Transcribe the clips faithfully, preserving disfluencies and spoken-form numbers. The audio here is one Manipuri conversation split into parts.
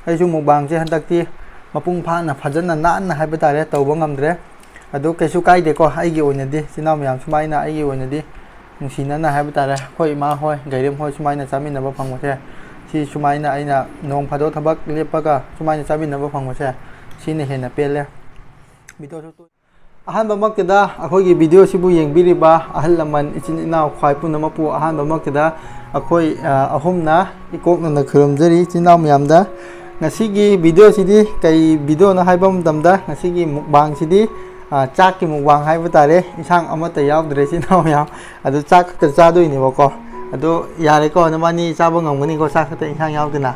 ꯑꯩꯁꯨ ꯃꯨꯛꯕꯥꯡꯁꯦ ꯍꯟꯗꯛꯇꯤ ꯃꯄꯨꯡ ꯐꯥꯅ, ꯐꯖꯅ, ꯅꯥꯟꯅ ꯍꯥꯏꯕ ꯇꯥꯔꯦ, ꯇꯧꯕ ꯉꯝꯗ꯭ꯔꯦ꯫ ꯑꯗꯨ ꯀꯩꯁꯨ ꯀꯥꯏꯗꯦꯀꯣ, ꯑꯩꯒꯤ ꯑꯣꯏꯅꯗꯤ, ꯏꯆꯤꯟ ꯏꯅꯥꯎ ꯃꯌꯥꯝ ꯁꯨꯃꯥꯏꯅ ꯑꯩꯒꯤ ꯑꯣꯏꯅꯗꯤ ꯅꯨꯡꯁꯤꯅꯅ ꯍꯥꯏꯕ ꯇꯥꯔꯦ, ꯑꯩꯈꯣꯏ ꯏꯃꯥ ꯍꯣꯏ, ꯒꯩꯔꯦꯝ ꯍꯣꯏ ꯁꯨꯃꯥꯏꯅ ꯆꯥꯃꯤꯟꯅꯕ ꯐꯪꯕꯁꯦ, ꯁꯤ ꯁꯨꯃꯥꯏꯅ ꯑꯩꯅ ꯅꯣꯡ ꯐꯥꯗꯣꯛ ꯊꯕꯛ ꯂꯦꯞꯄꯒ ꯁꯨꯃꯥꯏꯅ ꯆꯥꯃꯤꯟꯅꯕ ꯐꯪꯕꯁꯦ, ꯁꯤꯅ ꯍꯦꯟꯅ ꯄꯦꯜꯂꯦ꯫ ꯚꯤꯗꯤꯑꯣꯁꯨ ꯑꯍꯥꯟꯕꯃꯛꯇꯗ ꯑꯩꯈꯣꯏꯒꯤ ꯚꯤꯗꯤꯑꯣꯁꯤꯕꯨ ꯌꯦꯡꯕꯤꯔꯤꯕ ꯑꯍꯜ ꯂꯃꯟ, ꯏꯆꯤꯟ ꯏꯅꯥꯎ, ꯈ꯭ꯋꯥꯏ ꯄꯨꯝꯅꯃꯛꯄꯨ ꯑꯍꯥꯟꯕꯃꯛꯇꯗ ꯑꯩꯈꯣꯏ, ꯑ, ꯑꯍꯨꯝꯅ ꯏꯀꯣꯛꯅꯅ ꯈꯨꯔꯨꯝꯖꯔꯤ, ꯏꯆꯤꯟ ꯏꯅꯥꯎ ꯃꯌꯥꯝꯗ꯫ ꯉꯁꯤꯒꯤ ꯚꯤꯗꯤꯑꯣꯁꯤꯗꯤ ꯀꯩ ꯚꯤꯗꯤꯑꯣꯅꯣ ꯍꯥꯏꯕ ꯃꯇꯝꯗ, ꯉꯁꯤꯒꯤ ꯃꯨꯛꯕꯥꯡꯁꯤꯗꯤ, ꯑ, ꯆꯥꯛꯀꯤ ꯃꯨꯛꯕꯥꯡ ꯍꯥꯏꯕ ꯇꯥꯔꯦ꯫ ꯏꯟꯁꯥꯡ ꯑꯃꯠꯇ ꯌꯥꯎꯗ꯭ꯔꯦ, ꯏꯆꯤꯟ ꯏꯅꯥꯎ ꯃꯌꯥꯝ꯫ ꯑꯗꯨ ꯆꯥꯛ ꯈꯛꯇ ꯆꯥꯗꯣꯏꯅꯦꯕꯀꯣ꯫ ꯑꯗꯣ ꯌꯥꯔꯦꯀꯣ, ꯅꯕꯥꯅꯤ ꯆꯥꯕ ꯉꯝꯒꯅꯤꯀꯣ, ꯆꯥꯛ ꯈꯛꯇ, ꯏꯟꯁꯥꯡ ꯌꯥꯎꯗꯅ?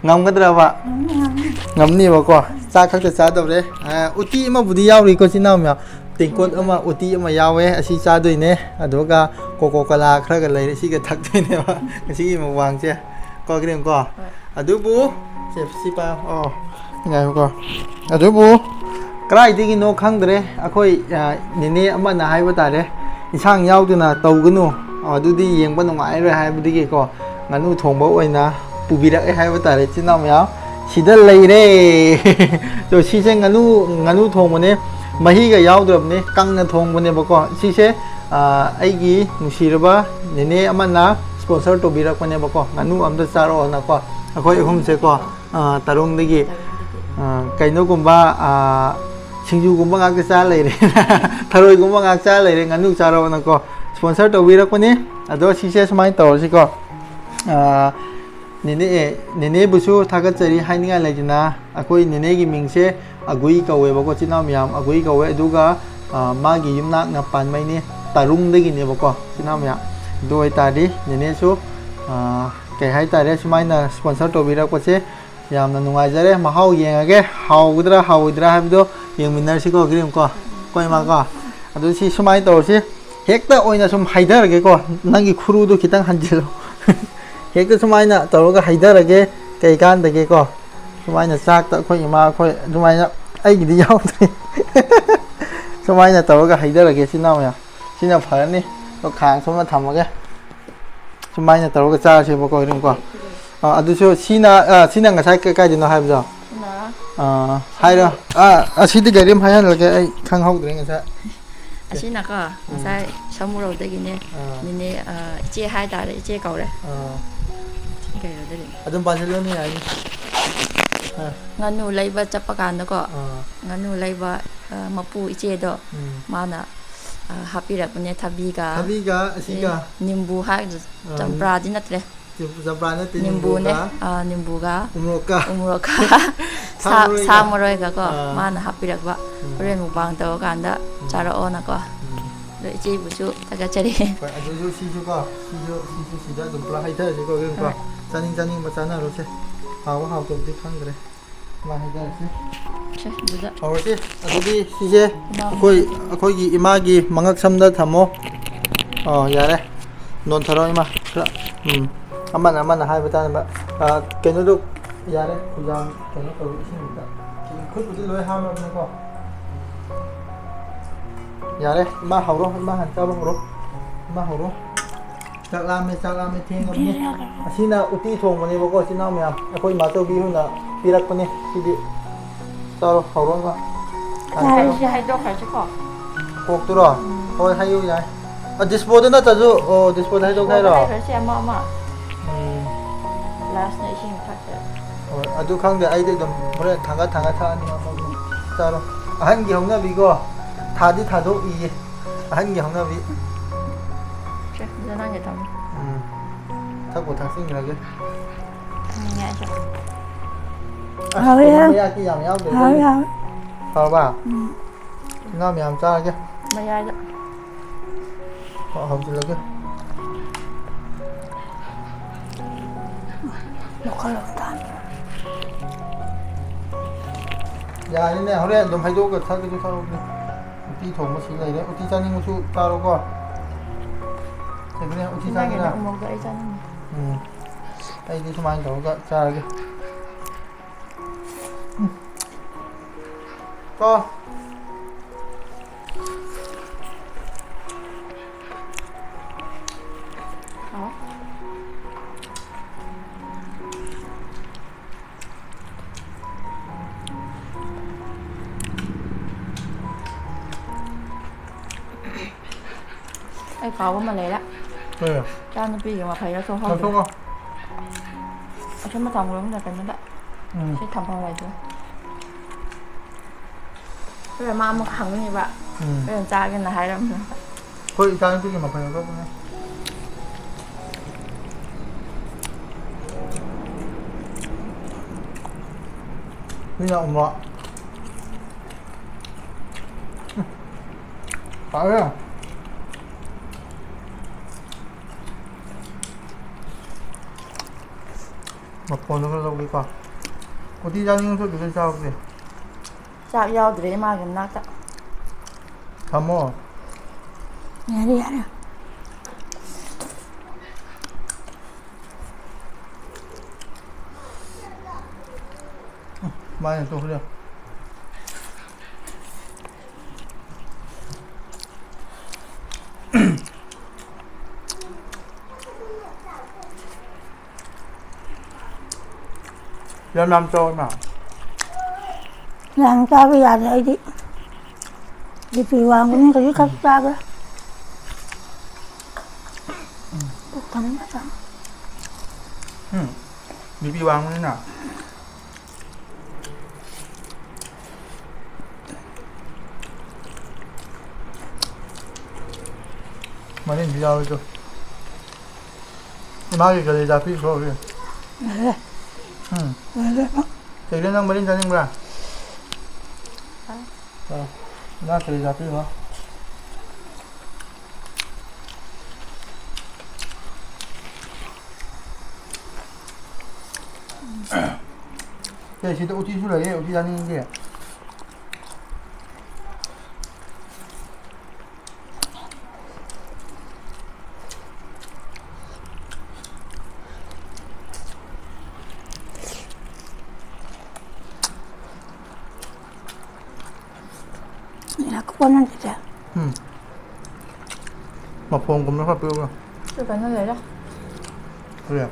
ꯉꯝꯒꯗ꯭ꯔꯕ? ꯉꯝꯅꯤ, ꯉꯝꯅꯤ꯫ ꯉꯝꯅꯤꯕꯀꯣ꯫ ꯆꯥꯛ ꯈꯛꯇ ꯆꯥꯗꯧꯔꯦ꯫ ꯑ, ꯎꯇꯤ ꯑꯃꯕꯨꯗꯤ ꯌꯥꯎꯔꯤꯀꯣ, ꯏꯆꯤꯟ ꯏꯅꯥꯎ ꯃꯌꯥꯝ꯫ ꯇꯦꯡꯀꯣꯠ ꯑꯃ ꯎꯇꯤ ꯑꯃ ꯌꯥꯎꯋꯦ, ꯑꯁꯤ ꯆꯥꯗꯣꯏꯅꯦ꯫ ꯑꯗꯨꯒ ꯀꯣꯀꯣ ꯀꯣꯂꯥ ꯈꯔꯒ ꯂꯩꯔꯦ, ꯁꯤꯒ ꯊꯛꯇꯣꯏꯅꯦꯕ ꯉꯁꯤꯒꯤ ꯃꯨꯛꯕꯥꯡꯁꯦ꯫ ꯀꯣ, ꯒ꯭ꯔꯤꯟ ꯀꯣ? ꯍꯣꯏ꯫ ꯑꯗꯨꯕꯨ, ꯁꯦ, ꯁꯤ ꯄꯥꯏꯌꯣ꯫ ꯑꯣ, ꯉꯥꯏꯌꯨꯀꯣ꯫ ꯑꯗꯨꯕꯨ ꯀꯗꯥꯏꯗꯒꯤꯅꯣ ꯈꯪꯗ꯭ꯔꯦ, ꯑꯩꯈꯣꯏ, ꯑ, ꯅꯦꯅꯦ ꯑꯃꯅ ꯍꯥꯏꯕ ꯇꯥꯔꯦ, ꯏꯟꯁꯥꯡ ꯌꯥꯎꯗꯅ ꯇꯧꯒꯅꯨ, ꯑꯗꯨꯗꯤ ꯌꯦꯡꯕ ꯅꯨꯡꯉꯥꯏꯔꯣꯏ ꯍꯥꯏꯕꯗꯒꯤꯀꯣ, ꯉꯥꯅꯨ ꯊꯣꯡꯕ ꯑꯣꯏꯅ ꯄꯨꯕꯤꯔꯛꯑꯦ ꯍꯥꯏꯕ ꯇꯥꯔꯦ, ꯏꯆꯤꯟ ꯏꯅꯥꯎ ꯃꯌꯥꯝ꯫ ꯁꯤꯗ ꯂꯩꯔꯦ꯫ ꯑꯗꯣ ꯁꯤꯁꯦ ꯉꯥꯅꯨ, ꯉꯥꯅꯨ ꯊꯣꯡꯕꯅꯦ, ꯃꯍꯤꯒ ꯌꯥꯎꯗ꯭ꯔꯕꯅꯦ, ꯀꯪꯅ ꯊꯣꯡꯕꯅꯦꯕꯀꯣ꯫ ꯁꯤꯁꯦ, ꯑ, ꯑꯩꯒꯤ ꯅꯨꯡꯁꯤꯔꯕ ꯅꯦꯅꯦ ꯑꯃꯅ ꯁ꯭ꯄꯣꯟꯁꯔ ꯇꯧꯕꯤꯔꯛꯄꯅꯦꯕꯀꯣ, ꯉꯥꯅꯨ ꯑꯝꯇ ꯆꯥꯔꯛꯑꯣꯅꯀꯣ, ꯑꯩꯈꯣꯏ ꯑꯍꯨꯝꯁꯦꯀꯣ꯫ ꯑ, ꯇꯔꯨꯡꯗꯒꯤ, ꯑ, ꯀꯩꯅꯣꯒꯨꯝꯕ, ꯑ, ꯁꯤꯡꯖꯨꯒꯨꯝꯕ ꯉꯥꯛꯇ ꯆꯥ ꯂꯩꯔꯦ꯫ ꯊꯔꯣꯏꯒꯨꯝꯕ ꯉꯥꯛ ꯆꯥ ꯂꯩꯔꯦ, ꯉꯥꯅꯨ ꯆꯥꯔꯣꯅꯀꯣ꯫ ꯁ꯭ꯄꯣꯟꯁꯔ ꯇꯧꯕꯤꯔꯛꯄꯅꯤ꯫ ꯑꯗꯣ ꯁꯤꯁꯦ ꯁꯨꯃꯥꯏꯅ ꯇꯧꯔꯁꯤꯀꯣ꯫ ꯑ, ꯅꯦꯅꯦ, ꯑꯦ, ꯅꯦꯅꯦꯕꯨꯁꯨ ꯊꯥꯒꯠꯆꯔꯤ ꯍꯥꯏꯅꯤꯡꯉꯥꯏ ꯂꯩꯇꯅ, ꯑꯩꯈꯣꯏ ꯅꯦꯅꯦꯒꯤ ꯃꯤꯡꯁꯦ ꯑꯒꯨꯏ ꯀꯧꯋꯦꯕꯀꯣ, ꯏꯆꯤꯟ ꯏꯅꯥꯎ ꯃꯌꯥꯝ, ꯑꯒꯨꯏ ꯀꯧꯋꯦ꯫ ꯑꯗꯨꯒ, ꯑ, ꯃꯥꯒꯤ ꯌꯨꯝꯅꯥꯛꯅ ꯄꯥꯟꯃꯩꯅꯤ, ꯇꯔꯨꯡꯗꯒꯤꯅꯦꯕꯀꯣ, ꯏꯆꯤꯟ ꯏꯅꯥꯎ ꯃꯌꯥꯝ꯫ ꯑꯗꯨ ꯑꯣꯏꯇꯥꯔꯗꯤ ꯅꯦꯅꯦꯁꯨ, ꯑ, ꯀꯩ ꯍꯥꯏꯇꯥꯔꯦ, ꯁꯨꯃꯥꯏꯅ ꯁ꯭ꯄꯣꯟꯁꯔ ꯇꯧꯕꯤꯔꯛꯄꯁꯦ ꯌꯥꯝꯅ ꯅꯨꯡꯉꯥꯏꯖꯔꯦ꯫ ꯃꯍꯥꯎ ꯌꯦꯡꯉꯒꯦ, ꯍꯥꯎꯒꯗ꯭ꯔꯥ ꯍꯥꯎꯔꯣꯏꯗ꯭ꯔꯥ ꯍꯥꯏꯕꯗꯣ ꯌꯦꯡꯃꯤꯟꯅꯔꯁꯤꯀꯣ, ꯒ꯭ꯔꯤꯝ ꯀꯣ, ꯀꯣ ꯏꯃꯥ ꯀꯣ꯫ ꯑꯗꯨ ꯁꯤ ꯁꯨꯃꯥꯏꯅ ꯇꯧꯔꯁꯤ, ꯍꯦꯛꯇ ꯑꯣꯏꯅ ꯁꯨꯝ ꯍꯩꯊꯔꯒꯦꯀꯣ, ꯅꯪꯒꯤ ꯈꯨꯔꯨꯗꯣ ꯈꯤꯇꯪ ꯍꯟꯖꯤꯜꯂꯨ꯫ ꯍꯦꯛꯇ ꯁꯨꯃꯥꯏꯅ ꯇꯧꯔꯒ ꯍꯩꯊꯔꯒꯦ, ꯀꯩ ꯀꯥꯟꯗꯒꯦꯀꯣ꯫ ꯁꯨꯃꯥꯏꯅ ꯆꯥꯛꯇ ꯑꯩꯈꯣꯏ ꯏꯃꯥ ꯑꯩꯈꯣꯏ ꯑꯗꯨꯃꯥꯏꯅ, ꯑꯩꯒꯤꯗꯤ ꯌꯥꯎꯗ꯭ꯔꯤ꯫ ꯁꯨꯃꯥꯏꯅ ꯇꯧꯔꯒ ꯍꯩꯊꯔꯒꯦ, ꯏꯆꯤꯟ ꯏꯅꯥꯎ ꯃꯌꯥꯝ꯫ ꯁꯤꯅ ꯐꯔꯅꯤ꯫ ꯑꯗꯣ ꯈꯥꯡ ꯁꯣꯝꯗ ꯊꯝꯃꯒꯦ꯫ ꯁꯨꯃꯥꯏꯅ ꯇꯧꯔꯒ ꯆꯥꯔꯁꯦꯕꯀꯣ, ꯒ꯭ꯔꯤꯝ ꯀꯣ꯫ ꯑꯥ, ꯑꯗꯨꯁꯨ ꯁꯤꯅ, ꯑꯥ, ꯁꯤꯅ ꯉꯁꯥꯏ ꯀ-, ꯀꯥꯏꯗꯅꯣ ꯍꯥꯏꯕꯗꯣ? ꯁꯤꯅ ꯑꯥ, ꯍꯥꯏꯔꯣ꯫ ꯑꯥ, ꯑꯁꯤꯗꯤ ꯒꯥꯔꯤ ꯑꯃ ꯍꯥꯏꯍꯜꯂꯒꯦ, ꯑꯩ ꯈꯪꯍꯧꯗ꯭ꯔꯦ ꯉꯁꯥꯏ꯫ ꯑꯁꯤꯅꯀꯣ, ꯎꯝ꯫ ꯉꯁꯥꯏ ꯁꯥꯃꯨꯔꯧꯗꯒꯤꯅꯦ꯫ ꯑꯥ꯫ ꯅꯤꯅꯦ, ꯑꯥ, ꯏꯆꯦ ꯍꯥꯏꯇꯥꯔꯦ, ꯏꯆꯦ ꯀꯧꯔꯦ꯫ ꯑꯥ꯫ ꯀꯩꯅꯣꯗꯒꯤꯅꯦ꯫ ꯑꯗꯨꯝ ꯄꯥꯁꯤꯜꯂꯣꯅꯦ, ꯌꯥꯏꯅꯦ꯫ ꯑꯥ꯫ ꯉꯥꯅꯨ ꯂꯩꯕ ꯆꯠꯄ ꯀꯥꯟꯗꯀꯣ, ꯑꯥ꯫ ꯉꯥꯅꯨ ꯂꯩꯕ, ꯑꯥ, ꯃꯄꯨ ꯏꯆꯦꯗꯣ, ꯎꯝ꯫ ꯃꯥꯅ, ꯑꯥ, ꯍꯥꯞꯄꯤꯔꯛꯄꯅꯦ ꯊꯕꯤꯒ, ꯊꯕꯤꯒ ꯑꯁꯤꯒ? ꯑꯦ, ꯅꯤꯝꯕꯨ ꯍꯥꯏꯗꯨ, ꯑꯥ, ꯆꯝꯄ꯭ꯔꯥꯗꯤ ꯅꯠꯇ꯭ꯔꯦ꯫ ꯆꯝꯄ꯭ꯔꯥ ꯅꯠꯇꯦ, ꯅꯤꯝꯕꯨꯅꯦ, ꯅꯤꯝꯕꯨꯒ꯫ ꯑꯥ, ꯅꯤꯝꯕꯨꯒ, ꯎꯃꯣꯔꯣꯛꯀ꯫ ꯎꯃꯣꯔꯣꯛꯀ, ꯊꯥ ꯁꯥ-, ꯃꯔꯣꯏꯒ꯫ ꯁꯥ ꯃꯔꯣꯏꯒꯀꯣ, ꯑꯥ꯫ ꯃꯥꯅ ꯍꯥꯞꯄꯤꯔꯛꯄ꯫ ꯎꯝ꯫ ꯍꯣꯔꯦꯟ ꯃꯨꯛꯕꯥꯡ ꯇꯧꯔꯀꯥꯟꯗ ꯎꯝ꯫ ꯆꯥꯔꯛꯑꯣꯅꯀꯣ꯫ ꯎꯝ꯫ ꯑꯗꯣ ꯏꯆꯦꯕꯨꯁꯨ ꯊꯥꯒꯠꯆꯔꯤ꯫ ꯍꯣꯏ, ꯑꯗꯨꯁꯨ ꯁꯤꯁꯨꯀꯣ, ꯁꯤꯁꯨ, ꯁꯤꯁꯨ ꯁꯤꯗ ꯑꯗꯨꯝ ꯄꯨꯂꯞ ꯍꯩꯊꯔꯁꯤꯀꯣ, ꯑꯗꯨꯝꯀꯣ꯫ ꯍꯣꯏ꯫ ꯆꯥꯅꯤꯡ ꯆꯥꯅꯤꯡꯕ ꯆꯥꯅꯔꯣꯁꯦ꯫ ꯍꯥꯎꯕ ꯍꯥꯎꯇꯕꯗꯤ ꯈꯪꯗ꯭ꯔꯦ꯫ ꯀꯃꯥꯏꯅ ꯍꯥꯏꯖꯔꯁꯤ? ꯁꯦ, ꯑꯗꯨꯗ꯫ ꯍꯧꯔꯁꯤ꯫ ꯑꯗꯨꯗꯤ ꯁꯤꯁꯦ ꯏꯃꯥ ꯑꯩꯈꯣꯏ, ꯑꯩꯈꯣꯏꯒꯤ ꯏꯃꯥꯒꯤ ꯃꯉꯛ ꯁꯝꯗ ꯊꯝꯃꯣ꯫ ꯑꯣ, ꯌꯥꯔꯦ꯫ ꯅꯣꯟꯊꯔꯣ, ꯏꯃꯥ꯫ ꯈꯔ, ꯎꯝ꯫ ꯑꯃꯅ, ꯑꯃꯅ ꯍꯥꯏꯕ ꯇꯥꯅꯕ꯫ ꯑ, ꯀꯩꯅꯣꯗꯣ, ꯌꯥꯔꯦ꯫ ꯈꯨꯖꯥꯝ ꯀꯩꯅꯣ ꯇꯧꯔꯤ, ꯏꯁꯤꯡꯗꯨꯗ꯫ ꯈꯨꯠꯄꯨꯗꯤ ꯂꯣꯏ ꯍꯥꯝꯃꯕꯅꯤꯀꯣ꯫ ꯌꯥꯔꯦ, ꯏꯃꯥ ꯍꯧꯔꯣ, ꯏꯃꯥ ꯍꯥꯟꯅ ꯆꯥꯕ ꯍꯧꯔꯣ꯫ ꯏꯃꯥ ꯍꯧꯔꯣ꯫ ꯆꯥꯛ ꯂꯥꯝꯃꯦ, ꯆꯥꯛ ꯂꯥꯝꯃꯦ, ꯊꯦꯡꯉꯕꯅꯤ꯫ ꯑꯁꯤꯅ ꯎꯇꯤ ꯊꯣꯡꯕꯅꯦꯕꯀꯣ, ꯏꯆꯤꯟ ꯏꯅꯥꯎ ꯃꯌꯥꯝ꯫ ꯑꯩꯈꯣꯏ ꯏꯃꯥꯆꯧꯕꯤ ꯍꯣꯏꯅ ꯄꯤꯔꯛꯄꯅꯦ ꯁꯤꯗꯤ꯫ ꯆꯥꯔꯣ, ꯍꯧꯔꯣ, ꯏꯃꯥ꯫ ꯍꯥꯟꯅ ꯆꯥꯔꯣ꯫ ꯁꯤ ꯍꯩꯗꯣꯛꯈ꯭ꯔꯁꯤꯀꯣ꯫ ꯀꯣꯛꯇꯨꯔꯣ? ꯎꯝ꯫ ꯍꯣꯏ, ꯍꯩꯌꯨ, ꯌꯥꯏ꯫ ꯑ, ꯗꯤꯁꯄꯣꯗ ꯅꯠꯇ꯭ꯔꯁꯨ, ꯑꯣ, ꯗꯤꯁꯄꯣꯗ ꯍꯩꯗꯣꯛ ꯗꯤꯁꯄꯣꯗ ꯍꯥꯏꯔꯣ? ꯍꯩꯈ꯭ꯔꯁꯤ ꯑꯃ ꯑꯃ꯫ ꯎꯝ꯫ ꯂꯥꯁꯅ ꯏꯁꯤꯡ ꯊꯛꯁꯦ꯫ ꯍꯣꯏ, ꯑꯗꯨ ꯈꯪꯗꯦ, ꯑꯩꯗꯤ ꯑꯗꯨꯝ ꯍꯣꯔꯦꯟ ꯊꯥꯡꯒꯠ ꯊꯥꯡꯒꯠ ꯊꯛꯑꯅꯤ ꯑꯃ ꯑꯃ꯫ ꯆꯥꯔꯣ꯫ ꯑꯍꯟꯒꯤ ꯍꯧꯅꯕꯤꯀꯣ, ꯊꯥꯗꯤ ꯊꯥꯗꯣꯛꯏꯌꯦ꯫ ꯑꯍꯟꯒꯤ ꯍꯧꯅꯕꯤ꯫ ꯁꯦ, ꯑꯗꯨ ꯅꯪꯒꯤ ꯊꯝꯃꯣ꯫ ꯎꯝ꯫ ꯊꯛꯄꯨ ꯊꯛꯆꯤꯟꯈ꯭ꯔꯒꯦ꯫ ꯊꯝꯃꯤꯅꯦ ꯑꯩꯁꯨ꯫ ꯑꯁ, ꯍꯥꯎꯋꯦ, ꯀꯩꯅꯣ ꯍꯥꯎꯋꯦ꯫ ꯃꯌꯥꯛꯇꯤ ꯌꯥꯝ ꯌꯥꯎꯗꯦ꯫ ꯍꯥꯎꯋꯦ, ꯍꯥꯎꯋꯦ꯫ ꯍꯥꯎꯔꯕ? ꯎꯝ꯫ ꯉꯥ ꯃꯌꯥꯝ ꯆꯥꯔꯒꯦ꯫ ꯃꯌꯥꯏꯗ꯫ ꯍꯥꯎ-, ꯍꯥꯎꯖꯤꯜꯂꯒꯦ꯫ ꯂꯧꯈꯠꯂꯒ ꯊꯝꯃꯦ꯫ ꯌꯥꯔꯦꯅꯦ, ꯍꯣꯔꯦꯟ ꯑꯗꯨꯝ ꯍꯩꯗꯣꯛꯑꯒ ꯊꯛꯀꯦꯁꯨ ꯊꯛꯎꯅꯦ꯫ ꯎꯇꯤ ꯊꯣꯡꯕ ꯁꯤ ꯂꯩꯔꯦ꯫ ꯎꯇꯤ ꯆꯥꯅꯤꯡꯕꯁꯨ ꯆꯥꯔꯣꯀꯣ꯫ ꯁꯦꯡꯕꯅꯦ, ꯎꯇꯤ ꯅꯪꯒꯤꯅ ꯆꯥꯒꯦꯔꯥ? ꯎꯃꯣꯔꯣꯛꯇꯣ ꯑꯩ ꯆꯥꯅꯤꯡꯉꯦ꯫ ꯎꯝ꯫ ꯑꯩꯗꯤ ꯁꯨꯃꯥꯏꯅ ꯇꯧꯔꯒ ꯆꯥꯔꯒꯦ꯫ ꯎꯝ꯫ ꯀꯣ꯫ ꯍꯥꯎ꯫ ꯀꯥꯎꯕ ꯑꯃ ꯂꯩꯔꯦ꯫ ꯀꯩ? ꯏꯆꯥꯅꯨꯄꯤꯒꯤ ꯃꯐꯩꯗꯣ ꯊꯣꯛꯍꯧꯗ꯭ꯔꯦ꯫ ꯂꯧꯊꯣꯛꯈꯣ꯫ ꯑꯁꯣꯝ ꯃꯇꯝ ꯂꯣꯝꯗ ꯀꯩꯅꯣꯗ꯫ ꯎꯝ꯫ ꯁꯤ ꯊꯝꯐꯝ ꯂꯩꯇ꯭ꯔꯦ꯫ ꯍꯣꯔꯦꯟ ꯃꯥ ꯑꯃꯨꯛ ꯍꯪꯅꯤꯕ꯫ ꯎꯝ꯫ ꯍꯣꯔꯦꯟ ꯆꯥꯒꯦꯅ ꯍꯥꯏꯔꯝꯕꯅꯦ꯫ ꯑꯩꯈꯣꯏ ꯏꯆꯥꯅꯨꯄꯤꯒꯤ ꯃꯐꯩ ꯂꯧꯊꯣꯛꯄꯅꯦ꯫ ꯃꯤꯅ ꯎꯃ꯫ ꯎꯝ꯫ ꯍꯥꯎꯋꯦ꯫ ꯃꯐꯣꯟꯗꯣ ꯈꯔ ꯂꯧꯒꯦꯀꯣ꯫ ꯎꯇꯤ ꯆꯥꯅꯤꯡꯉꯁꯨ ꯑꯗꯨꯗꯩ ꯆꯥꯎꯁꯦ꯫ ꯆꯥꯛ ꯌꯥꯎꯗ꯭ꯔꯦ ꯏꯃꯥꯒꯤ ꯃꯅꯥꯛꯇ꯫ ꯊꯝꯃꯣ꯫ ꯌꯥꯔꯦ, ꯌꯥꯔꯦ꯫ ꯃꯥꯏꯅ ꯇꯣꯛꯈ꯭ꯔꯦ꯫ ꯌꯥꯝ ꯌꯥꯝ ꯆꯥꯎ, ꯏꯃꯥ꯫ ꯌꯥꯝ ꯆꯥꯕ ꯌꯥꯗꯦ ꯑꯩꯗꯤ꯫ ꯕꯤ ꯄꯤ ꯋꯥꯡꯕꯅꯤꯅ ꯈꯖꯤꯛ ꯈꯛ ꯆꯥꯕ꯫ ꯄꯨꯛ ꯊꯟꯕ ꯆꯥ꯫ ꯎꯝ꯫ B P ꯋꯥꯡꯕꯅꯤꯅ꯫ ꯃꯔꯤꯟꯁꯨ ꯌꯥꯎꯔꯁꯨ꯫ ꯏꯃꯥꯒꯤ ꯀꯂꯦꯖꯥ ꯄꯤꯈ꯭ꯔꯣ ꯍꯧꯖꯤꯛ꯫ ꯌꯥꯔꯦ꯫ ꯎꯝ꯫ ꯌꯥꯔꯦ꯫ ꯀꯩꯅꯣ ꯅꯪ ꯃꯔꯤꯟ ꯆꯥꯅꯤꯡꯕ꯭ꯔꯥ? ꯑꯥ, ꯏꯃꯥ ꯀꯂꯦꯖꯥ ꯄꯤꯈ꯭ꯔꯣ꯫ ꯑꯦ, ꯁꯤꯗ ꯎꯇꯤꯁꯨ ꯂꯩꯌꯦ, ꯎꯇꯤ ꯆꯥꯅꯤꯡꯉꯗꯤ꯫ ꯌꯥꯝ ꯀꯨꯞꯄ ꯅꯠꯇꯦ꯫ ꯎꯝ꯫ ꯃꯐꯣꯟꯒꯨꯝꯕ ꯈꯔ ꯄꯤꯔꯛꯎ꯫ ꯁꯤ ꯀꯩꯅꯣ ꯂꯩꯔꯦ꯫ ꯀꯔꯤ?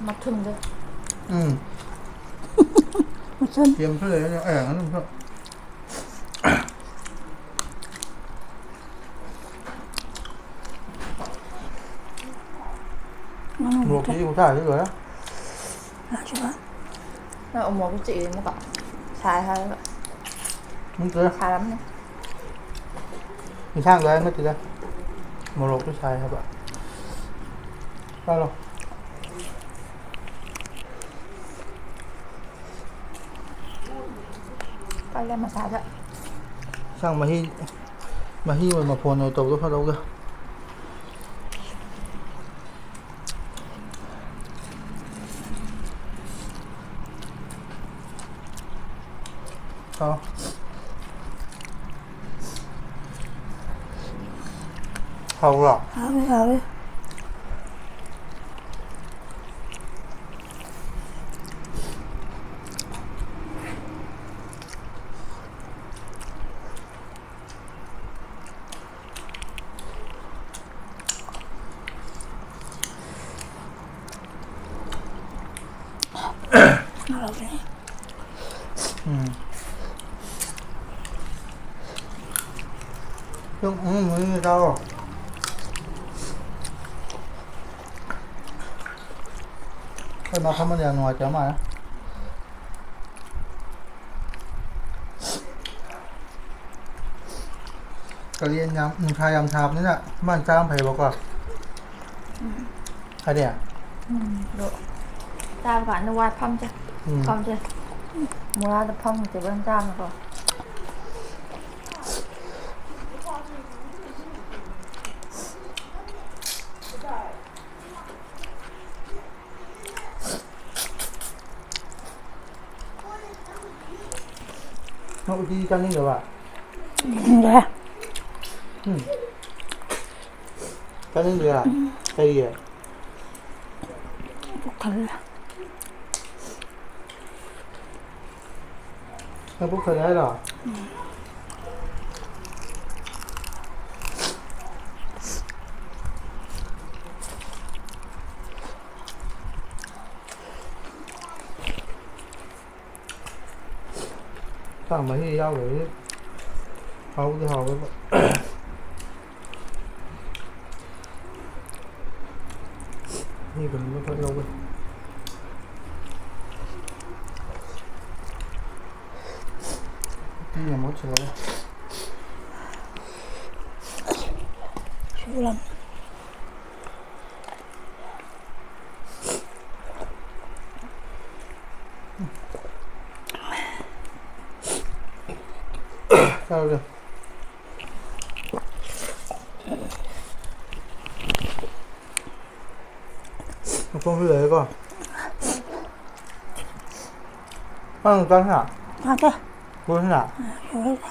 ꯃꯊꯨꯟꯗꯣ꯫ ꯎꯝ꯫ ꯃꯊꯨꯟ꯫ ꯌꯦꯟꯁꯨ ꯂꯩꯔꯦ꯫ ꯑꯦ, ꯉꯥꯅꯨꯁꯨ꯫ ꯃꯣꯔꯣꯛꯇꯤ ꯈꯨꯠꯁꯥꯁꯤ ꯂꯣꯏꯔꯦ꯫ ꯅꯪ ꯎꯃꯣꯔꯣꯛꯇꯤ ꯆꯤꯛꯏ ꯑꯃꯨꯛꯀ꯫ ꯁꯥꯏ ꯍꯥꯏꯔꯒ꯫ ꯅꯠꯇꯦ꯫ ꯁꯥꯔꯝꯅꯤ꯫ ꯏꯟꯁꯥꯡꯗꯣ ꯍꯥꯏꯕ ꯅꯠꯇꯦꯗ꯫ ꯃꯣꯔꯣꯛꯇꯣ ꯁꯥꯏ ꯍꯥꯏꯕ꯫ ꯆꯥꯔꯣ꯫ ꯀꯜꯂꯦ ꯃꯁꯥꯗ꯫ ꯏꯟꯁꯥꯡ ꯃꯍꯤ, ꯃꯍꯤ ꯑꯣꯏ ꯃꯐꯣꯟ ꯑꯣꯏ ꯇꯧꯗꯧ ꯐꯗꯧꯒ꯫ ꯆꯥꯎ꯫ ꯍꯥꯎꯕ꯭ꯔꯣ? ꯍꯥꯎꯋꯦ, ꯍꯥꯎꯋꯦ꯫ ꯎꯝ꯫ ꯁꯨꯝ ꯎꯝ, ꯎꯝ, ꯆꯥꯔꯣ꯫ ꯑꯩꯈꯣꯏ ꯃꯥ ꯐꯝꯕꯗꯤ ꯌꯥꯝ ꯅꯨꯡꯉꯥꯏꯇꯕ ꯃꯥꯜꯂꯦ꯫ ꯀꯥꯂꯦꯟ ꯌꯥꯝ, ꯅꯨꯡꯁꯥ ꯌꯥꯝ ꯁꯥꯕꯅꯤꯅ ꯃꯥꯅ ꯆꯥꯕ ꯐꯩꯌꯦꯕꯀꯣ꯫ ꯎꯝ꯫ ꯀꯔꯤ? ꯎꯝ, ꯑꯗꯣ ꯆꯥꯕ ꯀꯥꯟꯗ ꯋꯥꯏ ꯐꯝꯁꯦ꯫ ꯎꯝ꯫ ꯐꯝꯁꯦ꯫ ꯃꯣꯔꯥꯗ ꯐꯝꯃꯨꯁꯦꯕ ꯆꯥꯕꯀꯣ꯫ ꯅꯪ ꯎꯇꯤ ꯆꯥꯅꯤꯡꯗꯕ? ꯆꯥꯅꯤꯡꯗꯦ꯫ ꯎꯝ꯫ ꯆꯥꯅꯤꯡꯗ꯭ꯔꯤꯔꯥ? ꯎꯝ꯫ ꯀꯩꯒꯤ? ꯄꯨꯛ ꯊꯜꯂꯦ꯫ ꯅꯪ ꯄꯨꯛ ꯊꯜꯂꯦ ꯍꯥꯏꯔꯣ? ꯎꯝ꯫ ꯆꯥꯛ ꯃꯍꯤ ꯌꯥꯎꯗꯕꯒꯤ ꯍꯥꯎꯗꯤ ꯍꯥꯎꯋꯦꯕ꯫ ꯃꯤ ꯀꯩꯅꯣꯝꯃ ꯐꯠ ꯂꯧꯒꯦ꯫ ꯎꯇꯤ ꯑꯃ ꯃꯍꯨꯠ ꯁꯤꯜꯂꯒ꯫ ꯁꯨꯛꯂꯝ꯫ ꯆꯥꯔꯁꯦ꯫ ꯃꯈꯣꯡꯁꯨ ꯂꯩꯔꯦꯀꯣ꯫ ꯅꯪ ꯆꯥꯁꯤꯅ? ꯆꯥꯁꯦ꯫ ꯄꯨꯔꯁꯤꯅ? ꯄꯨꯔꯁꯦ꯫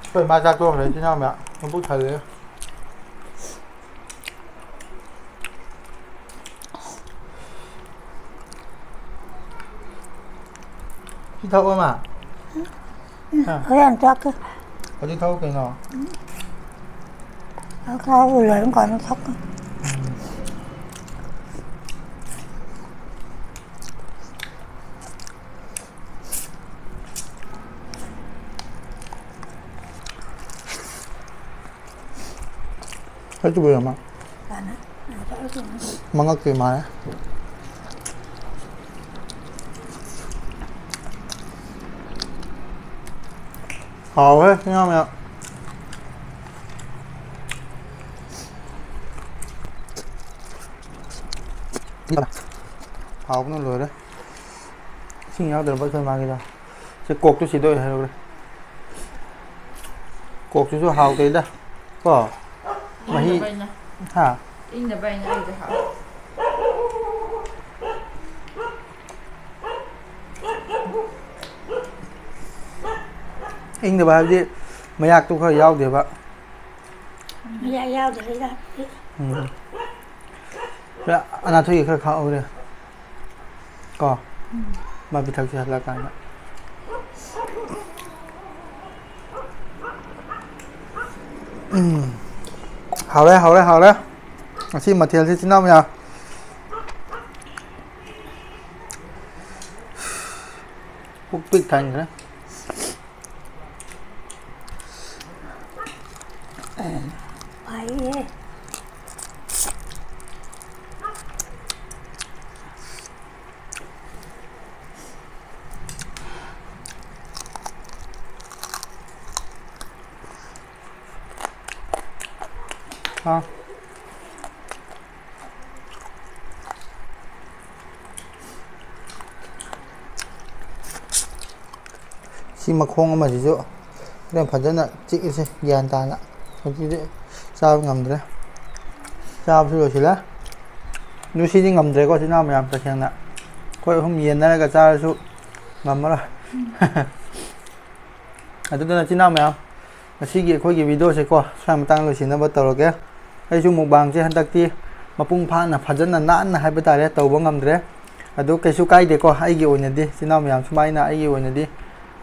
ꯑꯩꯈꯣꯏ ꯃꯥ ꯆꯥꯛ ꯇꯣꯛꯈ꯭ꯔꯦ, ꯏꯆꯤꯟ ꯏꯅꯥꯎ ꯃꯌꯥꯝ꯫ ꯃꯕꯨꯛ ꯊꯜꯂꯦ꯫ ꯁꯤ ꯊꯛꯑꯣ, ꯃꯥ꯫ ꯍꯥ? ꯍꯣꯔꯦꯟ ꯊꯛꯀꯦ꯫ ꯍꯧꯖꯤꯛ ꯊꯛꯑꯣ ꯀꯩꯅꯣ꯫ ꯆꯥꯛ ꯆꯥꯕ ꯂꯣꯏꯔ ꯀꯥꯟꯗ ꯊꯛꯀꯦ꯫ ꯎꯝ꯫ ꯑꯩ ꯇꯨꯕ ꯌꯥꯝꯃ꯫ ꯃꯉꯛꯇꯤ ꯃꯥꯜꯂꯦ꯫ ꯍꯥꯎꯋꯦ, ꯏꯌꯥꯝ ꯌꯥꯝ꯫ ꯍꯥꯎꯕꯅ ꯂꯣꯏꯔꯦ꯫ ꯏꯁꯤꯡ ꯌꯥꯎꯗ꯭ꯔꯕ ꯑꯩꯈꯣꯏ ꯃꯥꯒꯤꯗꯣ? ꯁꯤ ꯀꯣꯛꯇꯨ ꯁꯤꯗ ꯑꯣꯏ ꯍꯥꯏꯔꯨꯔꯦ꯫ ꯀꯣꯛꯇꯨꯁꯨ ꯍꯥꯎꯇꯦꯗ꯫ ꯀꯣ? ꯃꯍꯤ꯫ ꯏꯪꯗꯕ ꯑꯩꯅ꯫ ꯍꯥ? ꯏꯪꯗꯕ ꯑꯩꯅ ꯑꯩꯗꯤ ꯍꯥꯎ꯫ ꯏꯪꯗꯕ ꯍꯥꯏꯕꯗꯤ ꯃꯌꯥꯛꯇꯨ ꯈꯔ ꯌꯥꯎꯗꯦꯕ꯫ ꯃꯌꯥꯛ ꯌꯥꯎꯗ꯭ꯔꯦꯗ꯫ ꯎꯝ꯫ ꯈꯔ ꯑꯅꯥꯊꯣꯏꯒꯤ ꯈꯔ ꯈꯥꯛꯍꯧꯔꯦ꯫ ꯀꯣ? ꯎꯝ꯫ ꯃꯥ ꯄꯤꯊꯛꯁꯦ ꯍꯜꯂꯛꯑꯀꯥꯟꯗ꯫ ꯎꯝ꯫ ꯍꯥꯎꯔꯦ, ꯍꯥꯎꯔꯦ, ꯍꯥꯎꯔꯦ꯫ ꯉꯁꯤ ꯃꯊꯦꯜꯁꯤ ꯏꯆꯤꯟ ꯏꯅꯥꯎ ꯃꯌꯥꯝ꯫ ꯄꯨꯛ ꯄꯤꯛ ꯊꯟꯈ꯭ꯔꯦ꯫ ꯐꯩꯌꯦ꯫ ꯑꯥ꯫ ꯁꯤ ꯃꯈꯣꯡ ꯑꯃꯁꯤꯁꯨ ꯍꯣꯔꯦꯟ ꯐꯖꯅ ꯆꯤꯛꯑꯁꯦ ꯒ꯭ꯌꯥꯟ ꯇꯥꯅ꯫ ꯍꯧꯖꯤꯛꯇꯤ ꯆꯥꯕ ꯉꯝꯗ꯭ꯔꯦ꯫ ꯆꯥꯕꯁꯨ ꯂꯣꯏꯁꯤꯜꯂꯦ꯫ ꯑꯗꯨ ꯁꯤꯗꯤ ꯉꯝꯗ꯭ꯔꯦꯀꯣ, ꯏꯆꯤꯟ ꯏꯅꯥꯎ ꯃꯌꯥꯝ, ꯇꯁꯦꯡꯅ꯫ ꯑꯩꯈꯣꯏ ꯑꯍꯨꯝ ꯌꯦꯟꯅꯔꯒ ꯆꯥꯔꯁꯨ ꯉꯝꯃꯔꯣꯏ꯫ ꯑꯗꯨꯗꯨꯅ ꯏꯆꯤꯟ ꯏꯅꯥꯎ ꯃꯌꯥꯝ, ꯉꯁꯤꯒꯤ ꯑꯩꯈꯣꯏꯒꯤ video ꯁꯦꯀꯣ, ꯁ꯭ꯋꯥꯏ ꯃꯇꯥꯡ ꯂꯣꯏꯁꯤꯟꯅꯕ ꯇꯧꯔꯒꯦ꯫ ꯑꯩꯁꯨ mukbang ꯁꯦ ꯍꯟꯗꯛꯇꯤ ꯃꯄꯨꯡ ꯐꯥꯅ, ꯐꯖꯅ, ꯅꯥꯟꯅ ꯍꯥꯏꯕ ꯇꯥꯔꯦ, ꯇꯧꯕ ꯉꯝꯗ꯭ꯔꯦ꯫ ꯑꯗꯨ ꯀꯩꯁꯨ ꯀꯥꯏꯗꯦꯀꯣ, ꯑꯩꯒꯤ ꯑꯣꯏꯅꯗꯤ, ꯏꯆꯤꯟ ꯏꯅꯥꯎ ꯃꯌꯥꯝ, ꯁꯨꯃꯥꯏꯅ ꯑꯩꯒꯤ ꯑꯣꯏꯅꯗꯤ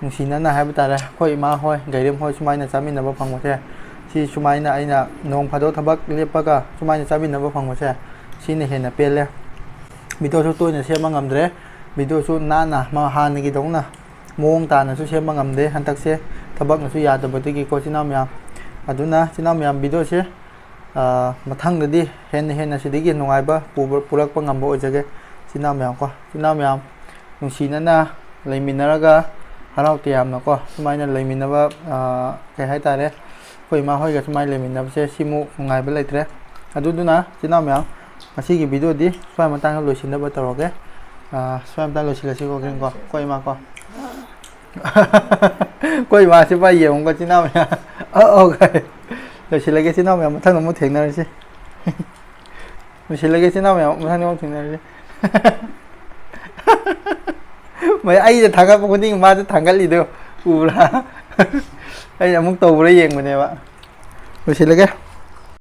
ꯅꯨꯡꯁꯤꯅꯅ ꯍꯥꯏꯕ ꯇꯥꯔꯦ, ꯑꯩꯈꯣꯏ ꯏꯃꯥ ꯍꯣꯏ, ꯒꯩꯔꯦꯝ ꯍꯣꯏ ꯁꯨꯃꯥꯏꯅ ꯆꯥꯃꯤꯟꯅꯕ ꯐꯪꯕꯁꯦ, ꯁꯤ ꯁꯨꯃꯥꯏꯅ ꯑꯩꯅ ꯅꯣꯡ ꯐꯥꯗꯣꯛ ꯊꯕꯛ ꯂꯦꯞꯄꯒ ꯁꯨꯃꯥꯏꯅ ꯆꯥꯃꯤꯟꯅꯕ ꯐꯪꯕꯁꯦ, ꯁꯤꯅ ꯍꯦꯟꯅ ꯄꯦꯜꯂꯦ꯫ Video ꯁꯨ ꯇꯣꯏꯅ ꯁꯦꯝꯕ ꯉꯝꯗ꯭ꯔꯦ, video ꯁꯨ ꯅꯥꯟꯅ ꯃ-, ꯍꯥꯟꯅꯒꯤꯗꯧꯅ ꯃꯑꯣꯡ ꯇꯥꯅꯁꯨ ꯁꯦꯝꯕ ꯉꯝꯗꯦ ꯍꯟꯗꯛꯁꯦ, ꯊꯕꯛꯅꯁꯨ ꯌꯥꯗꯕꯗꯒꯤꯀꯣ, ꯏꯆꯤꯟ ꯏꯅꯥꯎ ꯃꯌꯥꯝ꯫ ꯑꯗꯨꯅ ꯏꯆꯤꯟ ꯏꯅꯥꯎ ꯃꯌꯥꯝ, video ꯁꯦ, ꯑ, ꯃꯊꯪꯗꯗꯤ ꯍꯦꯟꯅ ꯍꯦꯟꯅ ꯁꯤꯗꯒꯤ ꯅꯨꯡꯉꯥꯏꯕ ꯄꯨꯕ-, ꯄꯨꯔꯛꯄ ꯉꯝꯕ ꯑꯣꯏꯖꯒꯦ, ꯏꯆꯤꯟ ꯏꯅꯥꯎ ꯃꯌꯥꯝ ꯀꯣ꯫ ꯏꯆꯤꯟ ꯏꯅꯥꯎ ꯃꯌꯥꯝ, ꯅꯨꯡꯁꯤꯅꯅ ꯂꯩꯃꯤꯟꯅꯔꯒ ꯍꯔꯥꯎ ꯇꯌꯥꯝꯅꯀꯣ, ꯁꯨꯃꯥꯏꯅ ꯂꯩꯃꯤꯟꯅꯕ, ꯑ, ꯀꯩ ꯍꯥꯏꯇꯥꯔꯦ, ꯑꯩꯈꯣꯏ ꯏꯃꯥ ꯍꯣꯏꯒ ꯁꯨꯃꯥꯏꯅ ꯂꯩꯃꯤꯟꯅꯕꯁꯦ, ꯁꯤꯃꯨꯛ ꯅꯨꯡꯉꯥꯏꯕ ꯂꯩꯇ꯭ꯔꯦ꯫ ꯑꯗꯨꯗꯨꯅ ꯏꯆꯤꯟ ꯏꯅꯥꯎ ꯃꯌꯥꯝ, ꯉꯁꯤꯒꯤ video ꯗꯤ ꯁ꯭ꯋꯥꯏ ꯃꯇꯥꯡꯗ ꯂꯣꯏꯁꯤꯟꯅꯕ ꯇꯧꯔꯒꯦ꯫ ꯑ, ꯁ꯭ꯋꯥꯏ ꯃꯇꯥꯡ ꯂꯣꯏꯁꯤꯜꯂꯁꯤꯀꯣ, ꯒ꯭ꯔꯤꯟ ꯀꯣ, ꯑꯩꯈꯣꯏ ꯏꯃꯥ ꯀꯣ꯫ ꯑꯩꯈꯣꯏ ꯏꯃꯥꯁꯤ ꯄꯥꯏ ꯌꯦꯡꯉꯨꯀꯣ, ꯏꯆꯤꯟ ꯏꯅꯥꯎ ꯃꯌꯥꯝ꯫ ꯑꯧ, ꯑꯧ, ꯀꯥꯏ꯫ ꯂꯣꯏꯁꯤꯜꯂꯒꯦ, ꯏꯆꯤꯟ ꯏꯅꯥꯎ ꯃꯌꯥꯝ, ꯃꯊꯪꯗ ꯑꯃꯨꯛ ꯊꯦꯡꯅꯔꯁꯤ꯫ ꯂꯣꯏꯁꯤꯜꯂꯒꯦ, ꯏꯆꯤꯟ ꯏꯅꯥꯎ ꯃꯌꯥꯝ, ꯃꯊꯪꯗ ꯑꯃꯨꯛ ꯊꯦꯡꯅꯔꯁꯤ꯫ ꯃꯣꯏ ꯑꯩꯅ ꯊꯥꯒꯠꯄ ꯈꯨꯗꯤꯡ ꯃꯥꯁꯨ ꯊꯥꯡꯒꯠꯂꯤꯗꯣ ꯎꯕ꯭ꯔꯥ? ꯑꯩꯅ ꯑꯃꯨꯛ ꯇꯧꯕ꯭ꯔꯥ ꯌꯦꯡꯕꯅꯦꯕ꯫ ꯂꯣꯏꯁꯤꯜꯂꯒꯦ꯫